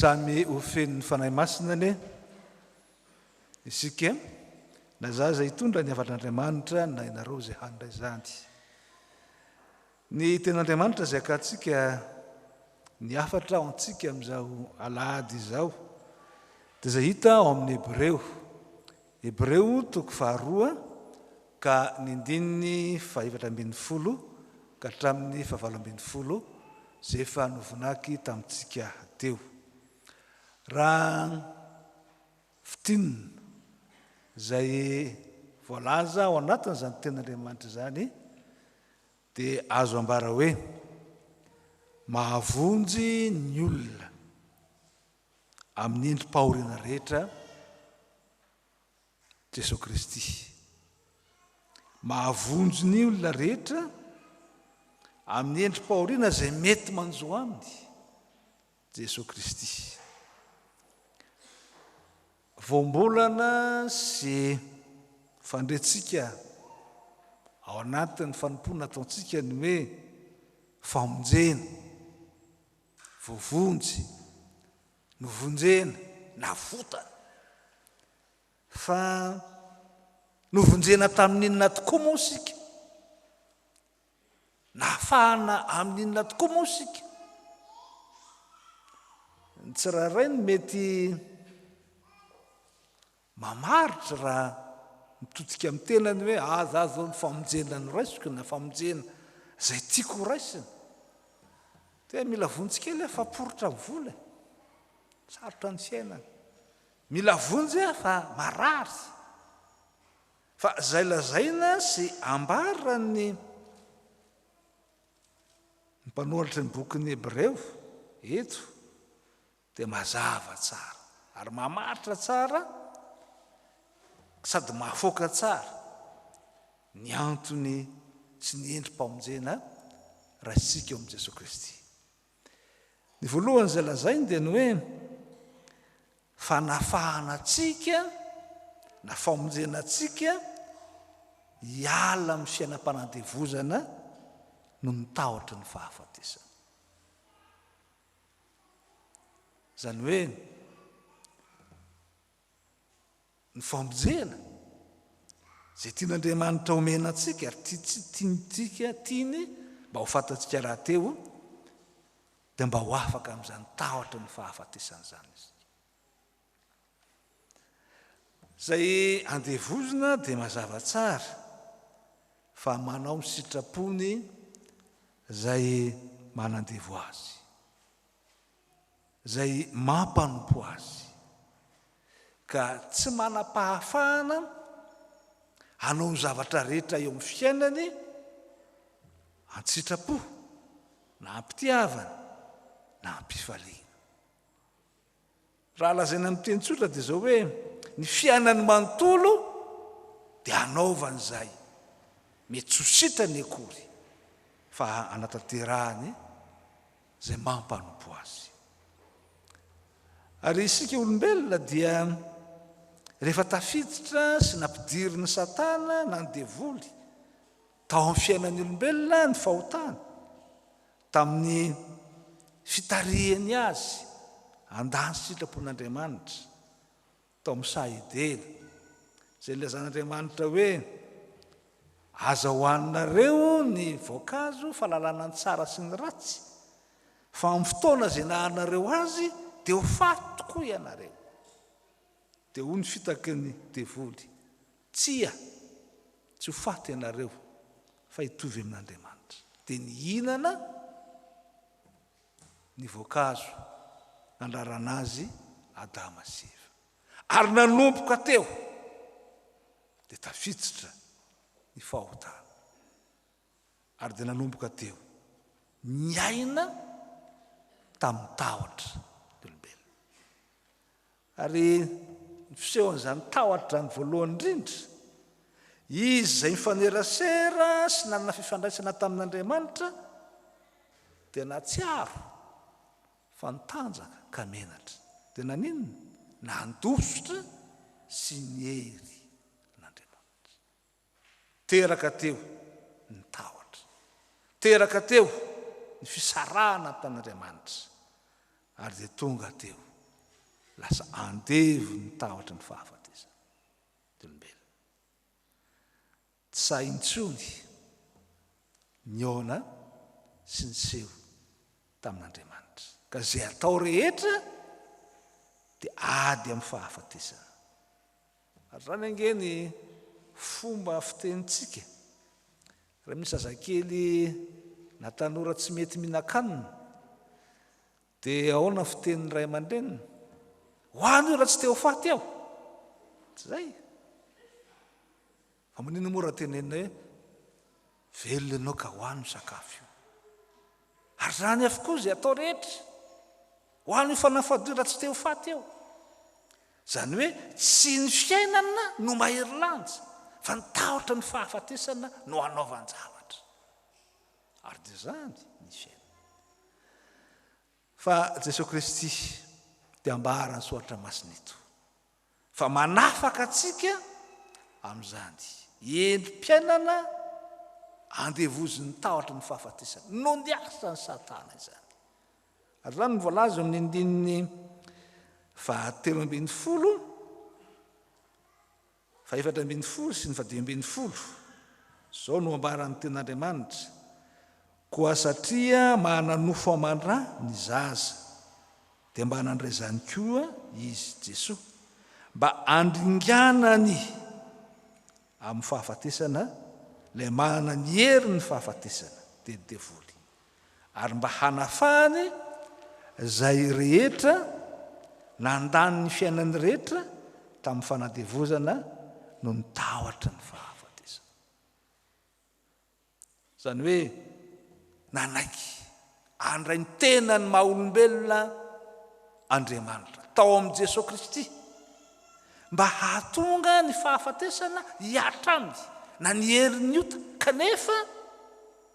Samy ho feno ny Fanahy Masina anie isika, na izaho izay hitondra ny hafatr'Andriamanitra na ianareo izay handray izany. Ny Tenin'Andriamanitra izay akantsika ny hafatra ho antsika amin'izao alahady izao dia izay hita ao amin'ny Hebreo. Hebreo toko faharoa ka ny ndininy fahefatra ambinifolo ka hatramin'ny fahavalo ambinifolo izay efa novonaky tamintsika teo. Raha fintinina izay voalaza ao anatin'izany Tenin'Andriamanitra izany dia azo ambara hoe mahavonjy ny olona amin'ny endri-pahoriana rehetra Jesoa Kristy. Mahavonjy ny olona rehetra amin'ny endri-pahoriana izay mety manjo aminy Jesoa Kristy. Voambolana sy fandrentsika ao anatin'ny fanompoana ataontsika ny hoe famonjena, voavonjy, novonjena, navotana. Fa novonjena tamin'inona tokoa moa isika? Nafahana amin'inona tokoa moa isika? Ny tsirairay no mety mamaritra raha mitodika amin'ny tenany hoe aza aza ny famonjena noraisiko na famonjena izay tiako horaisina. Dia mila vonjy kely aho fa poritra ny vola e. Sarotra ny fiainana. Mila vonjy aho fa marary. Fa izay lazaina sy ambaran'ny mpanoratra ny bokin'ny Hebreo eto dia mazava tsara ary mamaritra tsara sady mahafoaka tsara ny antony sy ny endri-pamonjena raisintsika eo amin'i Jesoa Kristy. Ny voalohany izay lazainy dia ny hoe fanafahana antsika na famonjena antsika hiala amin'ny fiainam-panandevozana noho ny tahotry ny fahafatesana. Izany hoe Ny famonjena, izay tian'Andriamanitra omena antsika ary tiantsika, tiany mba ho fantatsika rahateo, dia mba ho afaka amin'izany tahotry ny fahafatesana izany isika. Izay andevozina dia mazava tsara fa manao ny sitrapony izay manandevo azy. izay mampanompo azy, ka tsy manam-pahafahana hanao ny zavatra rehetra eo amin'ny fiainany an-tsitrapo, na am-pitiavana, na am-pifaliana. Raha lazaina amin'ny teny tsotra dia izao hoe, ny fiainany manontolo dia hanaovany izay mety tsy ho sitrany akory fa hanatanterahany izay mampanompo azy. Ary isika olombelona dia rehefa tafiditra sy nampidirin'i Satana na ny devoly tao amin'ny fiainan'ny olombelona ny fahotana, tamin'ny fitarihany azy handà ny sitrapon'Andriamanitra, tao amin'ny saha Edena, izay nilazan'Andriamanitra hoe, Aza hohaninareo ny voankazo fahalalana ny tsara sy ny ratsy, fa amin'ny fotoana izay nahanareo azy dia ho faty tokoa ianareo. Dia hoy ny fitaky ny devoly, Tsia, tsy ho faty ianareo, fa hitovy amin'Andriamanitra. Dia nihinana ny voankazo nandrarana azy Adama sy Eva. Ary nanomboka teo dia tafiditra ny fahotana. Ary dia nanomboka teo niaina tamin'ny tahotra ny olombelona. Ary ny fisehon'izany tahotra izany voalohany indrindra, izy izay nifanerasera sy nanana fifandraisana tamin'Andriamanitra dia nahatsiaro fa nitanjaka ka menatra. Dia naninona? Nandositra sy niery an'Andriamanitra. Teraka teo ny tahotra. Teraka teo ny fisarahana tamin'Andriamanitra. Ary dia tonga teo. Lasa andevo ny tahotry ny fahafatesana ny olombelona. Tsy sahy intsony nihaona sy niseho tamin'Andriamanitra. Ka izay atao rehetra dia ady amin'ny fahafatesana. Ary izany ange ny fomba fitenintsika. Raha misy zazakely na tanora tsy mety mihinan-kanina, dia ahoana ny fitenin'ny ray aman-dreniny? Hohano io raha tsy te ho faty aho! Tsy izay. Fa maninona moa raha tenenina hoe velona ianao ka hohano io sakafo io? Ary izany avokoa izay atao rehetra. Hohano io fanafody io raha tsy te ho faty eo. Izany hoe tsy ny fiainana no mahery lanja fa ny tahotra ny fahafatesana no anaovan-javatra. Ary dia izany ny fiainana. Fa Jesoa Kristy dia ambaran'ny Soratra Masina eto fa manafaka antsika amin'izany endri-piainana andevozin'ny tahotry ny fahafatesana noho ny asan'i Satana izany. Ary izany no voalaza eo amin'ny andininy fahatelo ambin'ny folo, fahefatra ambin'ny folo sy ny fahadimy ambin'ny folo. Izao no ambaran'ny Tenin'Andriamanitra, Koa satria mana-nofo aman-dra ny zaza, dia mba nandray izany koa Izy, Jesoa, mba handringanany amin'ny fahafatesana ilay manana ny herin'ny fahafatesana, dia ny devoly. ary mba hanafahany izay rehetra nandany ny fiainany rehetra tamin'ny fanadevozana noho ny tahotra ny fahafatesana. Izany hoe nanaiky handray ny tenany maha olombelona Andriamanitra tao amin'i Jesoa Kristy mba hahatonga ny fahafatesana hihatra aminy na ny herin'ny ota kanefa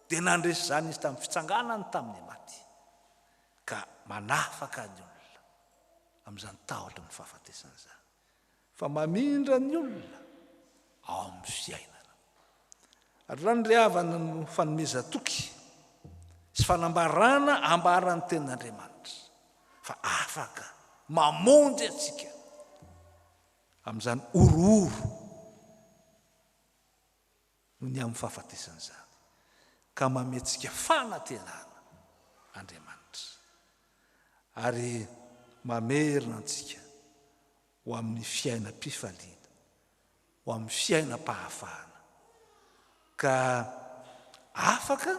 Dia nandresy izany izy tamin'ny fitsanganany tamin'ny maty, ka manafaka ny olona amin'izany tahotry ny fahafatesana izany, fa mamindra ny olona ao amin'ny fiainana. Ary izany ry havana no fanomezan-toky sy fanambarana ambaran'ny Tenin'Andriamanitra, fa afaka mamonjy antsika amin'izany horohoro noho ny amin'ny fahafatesana izany, ka manome antsika fanantenana Andriamanitra, ary mamerina antsika ho amin'ny fiainam-pifaliana, ho amin'ny fiainam-pahafahana, ka afaka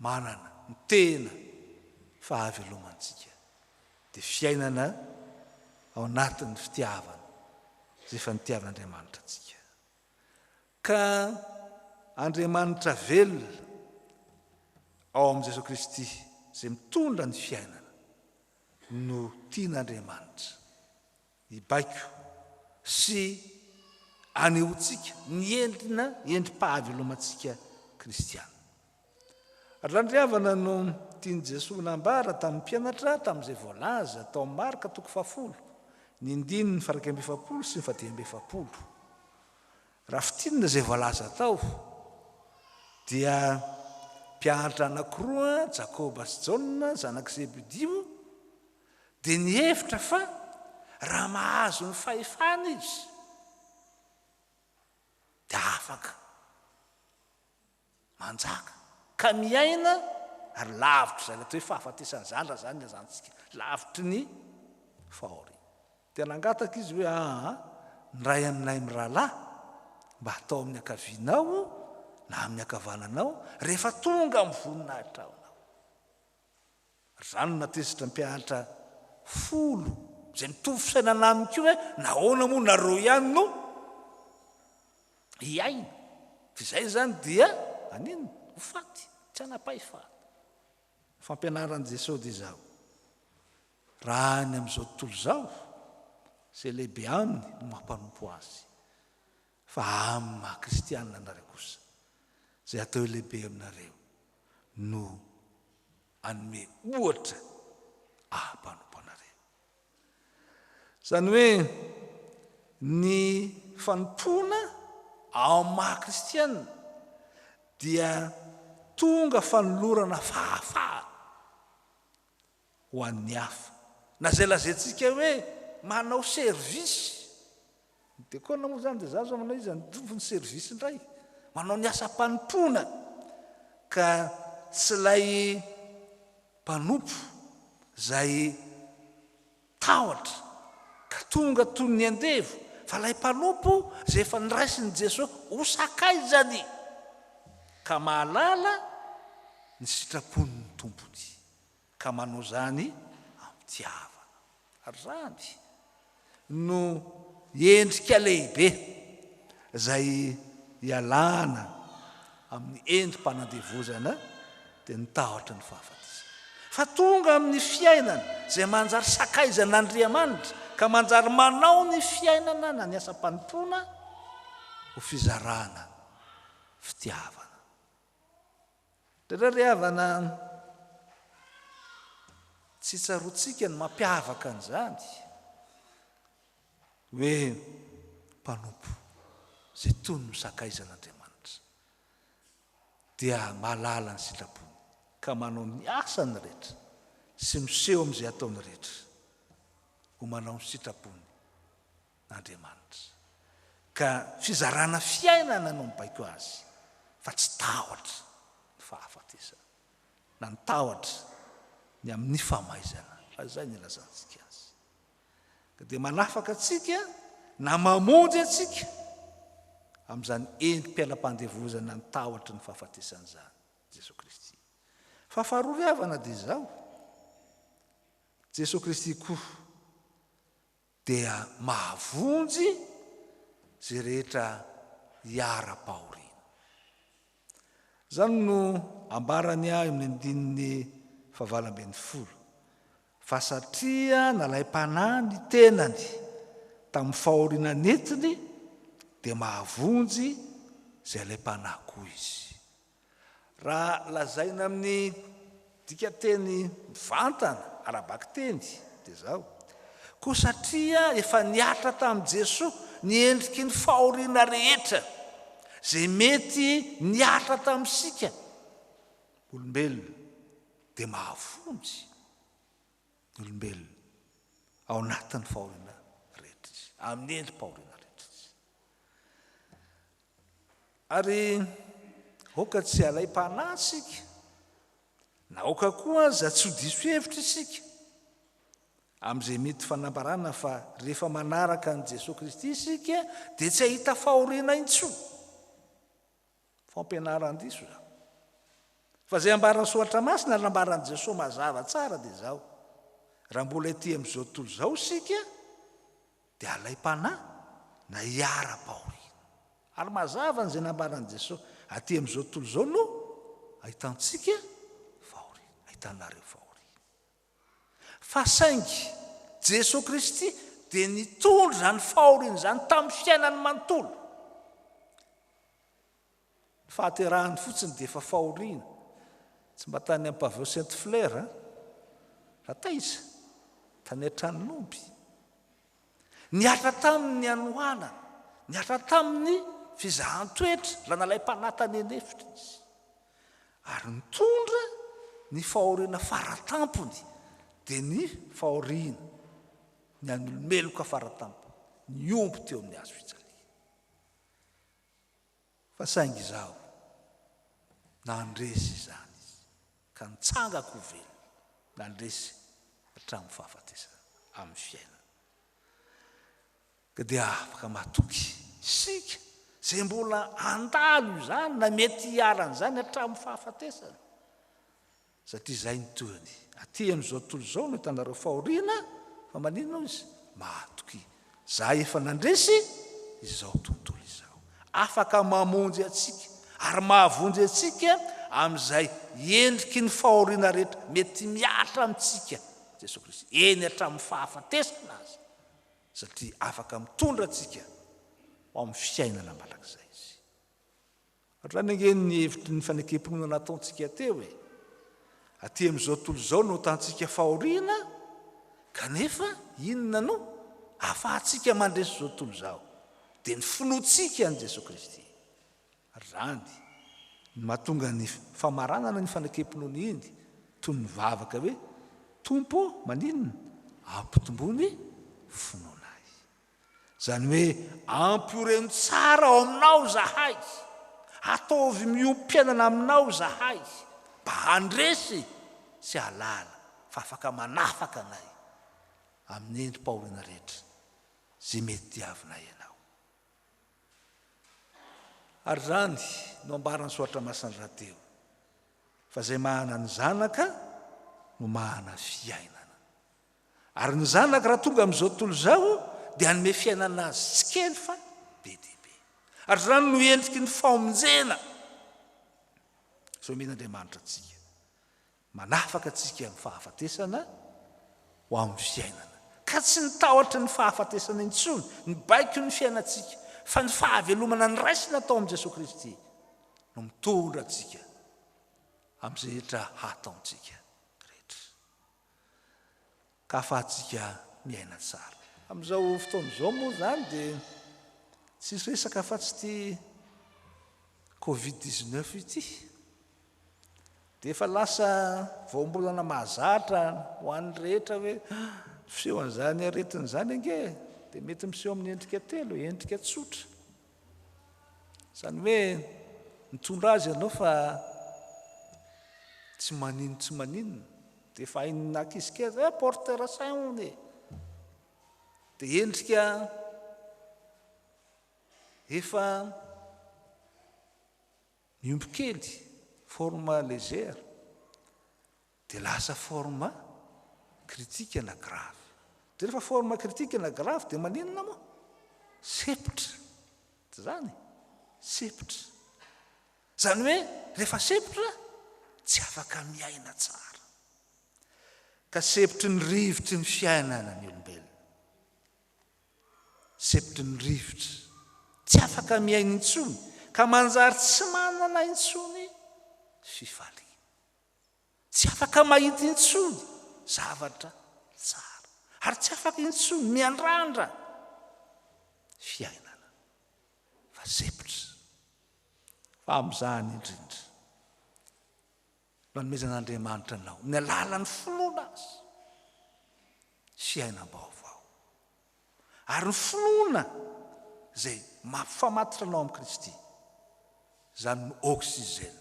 manana ny tena fahavelomantsika, dia fiainana ao anatin'ny fitiavana izay efa nitiavan'Andriamanitra antsika. Ka Andriamanitra velona ao amin'i Jesoa Kristy izay mitondra ny fiainana no tian'Andriamanitra hibaiko sy anehoantsika ny endrina endri-pahavelomantsika kristiana. Randriavana no tian'i Jesoa nambara tamin'ny mpianatra tamin'izay voalaza tao amin'ny Marka toko fahafolo, ny andininy faha-41 sy ny faha-45. Raha fintinina izay voalaza tao dia mpianatra anankiroa, Jakoba sy Jaona, zanak'i Zebedio, dia nihevitra fa raha mahazo ny fahefana izy dia afaka manjaka ka miaina ary lavitry izany atao hoe fahafatesana izany raha izany ny azantsika, lavitry ny fahoriana. Dia nangataka izy hoe, Aa, ny iray aminay mirahalahy mba hatao amin'ny ankavianao na amin'ny ankavananao rehefa tonga amin'ny voninahitrao ianao. Ary izany no natezitra mpianatra folo izay mitovy fisainana aminy koa hoe, nahoana moa nareo ihany no hiaina? Fa izay izany dia haninona? Ho faty, tsy hanam-pahefana. Fampianaran'i Jesoa dia izao, Raha any amin'izao tontolo izao, izay lehibe aminy no mampanompo azy, fa amin'ny maha kristianina anareo kosa, izay atao hoe lehibe aminareo no hanome ohatra ahampanompo anareo. Izany hoe ny fanompoana ao amin'ny maha kristianina dia tonga fanolorana fahafahana ho an'ny hafa. Na izay lazaintsika hoe manao service. Ny diakona moa izany dia izaho izao manao iza ny tompon'ny service indray. Manao ny asam-panompoana ka tsy ilay mpanompo izay tahotra ka tonga toy ny andevo fa ilay mpanompo izay efa noraisin'i Jesoa ho sakaizany ka mahalala ny sitrapon'ny tompony ka manao izany am-pitiavana. Ary izany no endrika lehibe izay ialana amin'ny endri-panandevozana dia ny tahotry ny fahafatesana. Fa tonga amin'ny fiainana izay manjary sakaizan'Andriamanitra ka manjary manao ny fiainana na ny asam-panompoana ho fizarana fitiavana. Indraindray ry havana, tsy tsaroantsika ny mampiavaka an'izany hoe mpanompo izay toy ny misakaizan'Andriamanitra dia mahalala ny sitrapony ka manao ny asany rehetra sy miseho amin'izay ataony rehetra ho manao ny sitrapony Andriamanitra. Ka fizarana fiainana no mibaiko azy fa tsy tahotra ny fahafatesana na ny tahotra ny amin'ny famaizana fa izay no ilazantsika azy. Ka dia manafaka antsika na mamonjy antsika amin'izany endri-piainam-pandevozana ny tahotry ny fahafatesana izany Jesoa Kristy. Fa faharoa ry havana dia izao, Jesoa Kristy koa dia mahavonjy izay rehetra iharam-pahoriana. Izany no ambarany ahy amin'ny andininy fahavalo 18, Fa satria nalaim-panahy ny tenany tamin'ny fahoriana nentiny, dia mahavonjy izay alaim-panahy koa izy. Raha lazaina amin'ny dikanteny mivantana, ara-bakiteny, dia izao, Koa satria efa nihatra tamin'i Jesoa ny endriky ny fahoriana rehetra izay mety nihatra tamintsika olombelona, dia mahavonjy ny olombelona ao anatin'ny fahoriana rehetra izy, amin'ny endri-pahoriana rehetra izy. Ary aoka tsy halaim-panahy isika, na aoka koa aza tsy ho diso hevitra isika amin'izay mety fanambarana fa rehefa manaraka an'i Jesoa Kristy isika dia tsy hahita fahoriana intsony. Fampianaran-diso izany. Fa izay ambaran'ny Soratra Masina ary nambaran'i Jesoa mazava tsara dia izao, raha mbola ety amin'izao tontolo izao isika dia alaim-panahy na hiara-pahoriana. Ary mazava an'izay nambaran'i Jesoa, aty amin'izao tontolo izao no ahitantsika fahoriana, ahitanareo fahoriana. Fa saingy Jesoa Kristy dia nitondra izany fahoriana izany tamin'ny fiainany manontolo. Ny fahaterahany fotsiny dia efa fahoriana. Tsy mba tany amin'ny pavillon Sainte Fleur an! Fa taiza? Tany an-tranon'omby. Nihatra taminy ny hanoanana, nihatra taminy ny fizahan-toetra raha nalaim-panahy tany an'efitra izy. Ary nitondra ny fahoriana faratampony, dia ny fahoriana ny an'olomeloka faratampony, ny omby teo amin'ny hazo fijaliana. Fa saingy izaho, nandresy izany izy, ka nitsangako ho velona, nandresy hatramin'ny fahafatesana, amin'ny fiainana. Ka dia afaka matoky isika, izay mbola handalo izany na mety hiharan'izany hatramin'ny fahafatesana. Satria izay ny tohiny. Aty amin'izao tontolo izao no hitanareo fahoriana, fa maninona hoy izy? Mahatokia. Za efa nandresy izao tontolo izao. Afaka mamonjy antsika ary mahavonjy antsika amin'izay endriky ny fahoriana rehetra mety mihatra amintsika Jesoa Kristy, eny hatramin'ny fahafatesana aza, satria afaka mitondra antsika ho amin'ny fiainana mandrakizay Izy. Hatrany ange ny hevitry ny fanekem-pinoana nataontsika teo e! Aty amin'izao tontolo izao no ahitantsika fahoriana, kanefa inona no ahafahantsika mandresy izao tontolo izao? Dia ny finoantsika an'i Jesoa Kristy. Ary izany no mahatonga ny famaranana ny fanekem-pinoana iny toy ny vavaka hoe, Tompo ô, maninona? Ampitomboy ny finoanay. Izany hoe ampioreno tsara ao aminao izahay, ataovy miombom-piainana aminao izahay mba handresy sy hahalala fa afaka manafaka anay amin'ny endri-pahoriana rehetra izay mety diavinay ianao. Ary izany no ambaran'ny Soratra Masina rahateo, fa izay mahana ny Zanaka no mahana fiainana. Ary ny Zanaka raha tonga amin'izao tontolo izao dia hanome fiainana azy tsy kely fa be dia be. Ary izany no endriky ny famonjena izay omen'Andriamanitra antsika. Manafaka antsika amin'ny fahafatesana ho amin'ny fiainana. Ka tsy ny tahotry ny fahafatesana intsony ny baiko ny fiainantsika, fa ny fahavelomana noraisina tao amin'i Jesoa Kristy no mitondra antsika amin'izay rehetra hataontsika rehetra. Ka ahafahantsika miaina tsara. Amin'izao fotoana izao moa izany dia tsisy resaka afa-tsy ity Covid 19 ity. Dia efa lasa voambolana mahazatra ho an'ny rehetra hoe fisehon'izany aretina izany ange dia mety miseho amin'ny endrika telo, endrika tsotra. Izany hoe mitondra azy ianao fa tsy manino tsy maninona. Dia efa hain'ny ankizy kely hoe porteur sain hono e. Dia endrika efa miombo kely, forme légère. Dia lasa forme critique na grave. Dia rehefa forme critique na grave dia maninona moa? Sempotra. Tsy izany? Sempotra. Izany hoe rehefa sempotra tsy afaka miaina tsara. Ka sempotry ny rivotry ny fiainana ny olombelona. Sempotry ny rivotra. Tsy afaka miaina intsony ka manjary tsy manana intsony fifaliana. Tsy afaka mahita intsony zavatra tsara. Ary tsy afaka intsony miandrandra fiainana fa sempotra. Fa amin'izany indrindra no anomezan'Andriamanitra anao, amin'ny alalan'ny finoana Azy, fiainam-baovao. Ary ny finoana izay mampifamatotra anao amin'i Kristy, izany no oxygène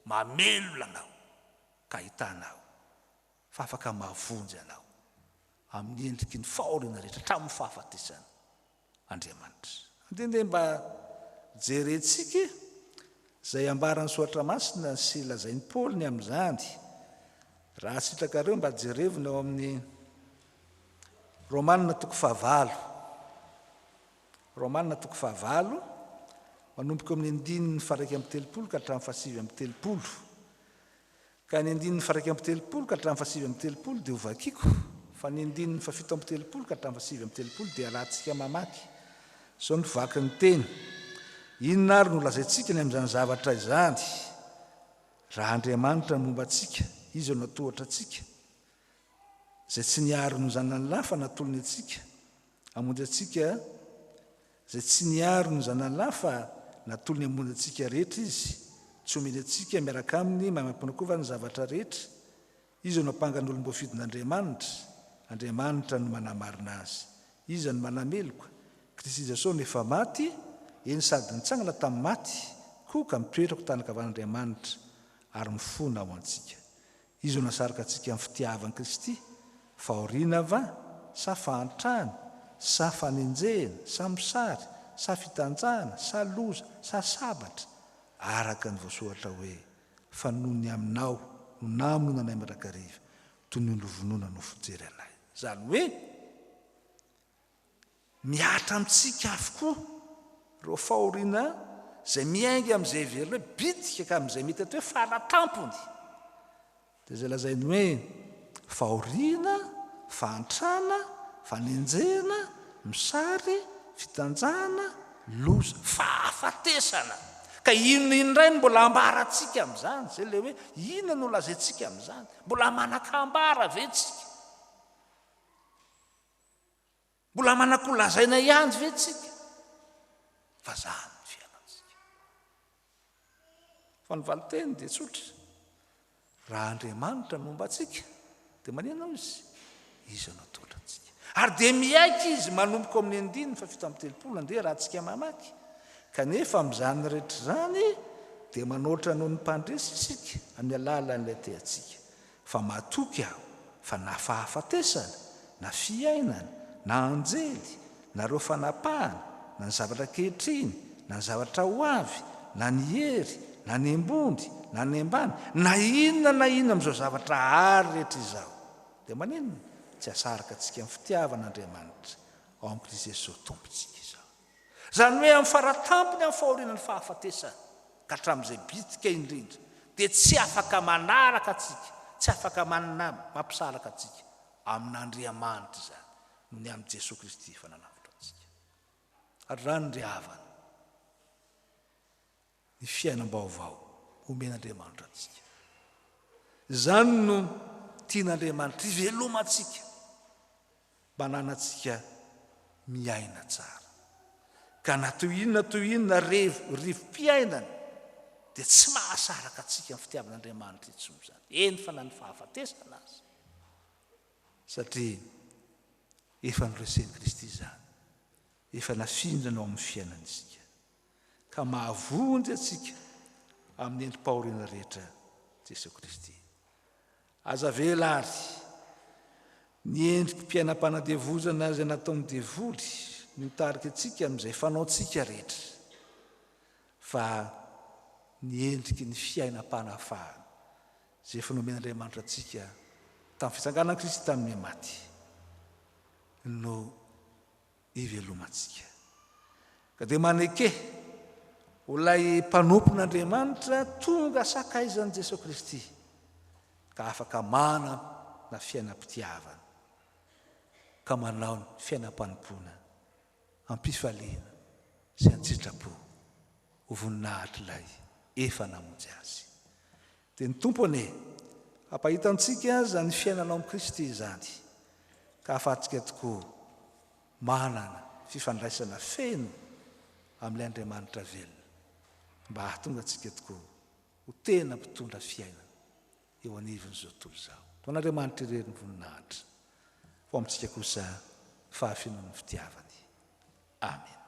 mamelona anao ka ahitanao fa afaka mahavonjy anao amin'ny endriky ny fahoriana rehetra hatramin'ny fahafatesana Andriamanitra. Andeha ndeha mba jerentsika izay ambaran'ny Soratra Masina sy lazain'i Paoly ny amin'izany. Raha sitrakareo mba jerevo ny ao amin'ny Romana toko fahavalo. Romana toko fahavalo, manomboka eo amin'ny andininy faha-31 ka hatramin'ny faha-39. Ka ny andininy faha-31 ka hatramin'ny faha-39 dia hovakiko, fa ny andininy faha-37 ka hatramin'ny faha-39 dia arahantsika mamaky. Izao no vaky ny teny, Inona ary no lazaintsika ny amin'izany zavatra izany? Raha Andriamanitra no momba antsika, Iza no hatohatra antsika? Izay tsy niaro ny zanany lahy fa natolony antsika hamonjy antsika, izay tsy niaro ny zanany lahy fa natolony hamonjy antsika rehetra Izy, tsy homeny antsika miaraka Aminy maimaimpoana koa va ny zavatra rehetra? Iza no hampanga ny olom-boafidin'Andriamanitra? Andriamanitra no manamarina azy. Iza no manameloka? Kristy Jesosy no efa maty, eny sady nitsangana tamin'ny maty koa ka mitoetra ho tanan-kavan'Andriamanitra ary mifona ho antsika. Iza no hasaraka antsika amin'ny fitiavan'i Kristy? Fahoriana va? Sa fahantrana? Sa fanenjehana? Sa mosary? Sa fitanjahana? Sa loza? Sa sabatra? Araka ny voasoratra hoe, Fa noho ny aminao no namonoana anay mandrakariva, toy ny ondry vonoina no fijery anay. Izany hoe, Mihatra amintsika avokoa ireo fahoriana izay miainga amin'izay heverina hoe bitika ka amin'izay mety atao hoe fara tampony. Dia izay lazainy hoe fahoriana, fahantrana, fanenjehana, mosary, fitanjahana, loza, fahafatesana. Ka inona indray no mbola ambarantsika amin'izany? Izay ilay hoe inona no lazaintsika amin'izany? Mbola manan-kambara ve tsika? Mbola manan-ko lazaina ihany ve tsika fa zany ny fiainantsika? Fa ny valinteny dia tsotra, raha Andriamanitra no momba antsika dia maninona hoy izy? Iza no atolotra antsika? Ary dia miaiky izy manomboka ao amin'ny andininy faha-37, andeha raha antsika mamaky, Kanefa amin'izany rehetra izany dia manoatra noho ny mpandresy isika amin'ny alalan'ilay tia antsika. Fa matoky aho fa na fahafatesana, na fiainana, na anjely, na ireo fanapahana, na ny zavatra ankehitriny, na ny zavatra ho avy, na ny hery, na ny ambony, na ny ambany, na inona na inona amin'izao zavatra àry rehetra izao, dia maninona? Tsy hahasaraka antsika amin'ny fitiavan'Andriamanitra ao amin'i Kristy Jesoa Tompontsika izao. Izany hoe amin'ny faratampony amin'ny fahoriana ny fahafatesana ka hatramin'izay bitika indrindra dia tsy afaka manaraka antsika, tsy afaka mampisaraka antsika amin'Andriamanitra izany noho ny amin'i Jesoa Kristy efa nanavotra antsika. Ary izany ry havana, ny fiainam-baovao omen'Andriamanitra antsika. Izany no tian'Andriamanitra hivelomantsika mba hananantsika miaina tsara. Ka na toy inona toy inona revo rivo-piainana dia tsy mahasaraka antsika amin'ny fitiavan'Andriamanitra intsony izany, eny fa na ny fahafatesana aza. Satria efa noresen'i Kristy izany, efa nafindrany ao amin'ny fiainana isika. Ka mahavonjy antsika amin'ny endri-pahoriana rehetra Jesoa Kristy. Aza avela àry ny endri-piainam-panandevozana izay nataon'ny devoly no hitarika antsika amin'izay fanaontsika rehetra, fa ny endriky ny fiainam-panafahana izay efa nomen'Andriamanitra antsika tamin'ny fitsanganan'i Kristy tamin'ny maty no ivelomantsika. Ka dia maneke ho ilay mpanompon'Andriamanitra tonga sakaizan'i Jesoa Kristy ka afaka manana fiainam-pitiavana ka manao ny fiainam-panompoana am-pifaliana sy an-tsitrapo ho voninahitr'ilay efa namonjy azy. Dia ny Tompo anie hampahita antsika izany fiainana ao amin'i Kristy izany, ka hahafahantsika tokoa manana fifandraisana feno amin'ilay Andriamanitra velona, mba hahatonga antsika tokoa ho tena mpitondra fiainana eo anivon'izao tontolo izao. Ho an'Andriamanitra irery ny voninahitra, fa ho amintsika kosa ny fahafenoan'ny fitiavany. Amena.